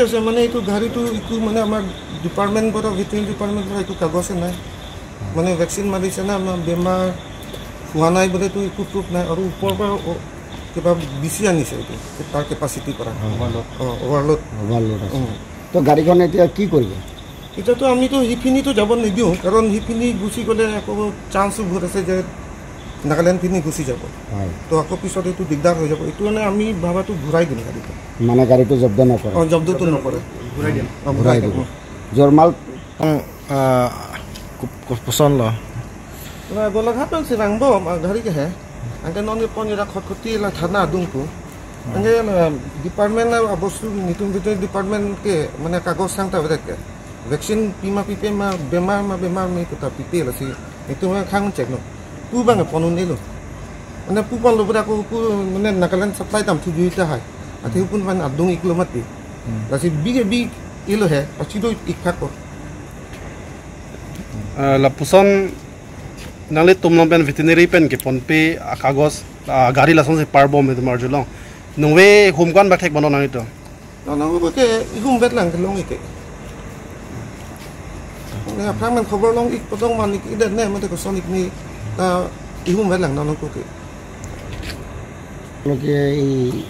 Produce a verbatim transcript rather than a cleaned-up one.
আছে মানে এইটো গাড়ীটো একো মানে আমাৰ ডিপাৰ্টমেণ্ট পৰা, ভেটেৰিনেৰী ডিপাৰ্টমেণ্ট পৰা একো কাগজে নাই। মানে ভেকচিন মাৰিছে না, আমাৰ বেমাৰ হোৱা নাই বুলিতো একো প্ৰুফ নাই। আৰু ওপৰৰ পৰা অ-, কিবা বি চি আনিছে এইটো, তাৰ কেপাচিটি পৰা। অ। অভাৰলোড। অ, অভাৰলোড। অভাৰলোড আছে। উম। তো গাড়ীখন এতিয়া কি কৰিব? এতিয়াতো আমিতো সিপিনিতো যাব নিদিওঁ, কাৰণ সিপিনি গুচি গ'লে আকৌ চান্সো বহুত আছে যে নাগালেণ্ড পিনি গুচি যাব। হয়। তো আকৌ পিছত এইটো দিগদাৰ হৈ যাব। এইটো মানে আমি ভাবাটো ঘূৰাই দিম গাড়ীটো। মানে গাড়ীটো জব্দ নকৰে? অ, জব্দটো নকৰে। ঘূৰাই দিম। অ, ঘূৰাই ঘূৰাই দিম। দিম। জোৰমাল Ang, ah, kup-, kupuson lo. Nah, Golaghat ang sirang bo, ang gari ke he. Ang ke non pon ira khot khoti la thana adung pu. Ang ke na department na abostu nitum bete department ke, mane kagos sang ta bete ke. Vaccine pima pipe ma bemar ma bemar me kuta pipe lasi. Nitum khang check no. Pu bang pon un elo. Mane pu pon lo bra ko pu mane Nagaland supply tam thu jui ta hai. Ati pun ban adung iklo mati. Hmm. Lasi big big ilo he. Achi do ik phak ko. Ah, lapuson nanglitum along pen veterinary pen ke ponpe akagos, ah, gari lason si parbom itum arjulong. Nungve humkan bathek bono nang ito. Na nang ke ihum bet lang ke long ik ke. Ne aphrang men khobor long ik potong man ik idet ne mate koson ik ni ta ihum bet lang na nang ko ke. Lo ke i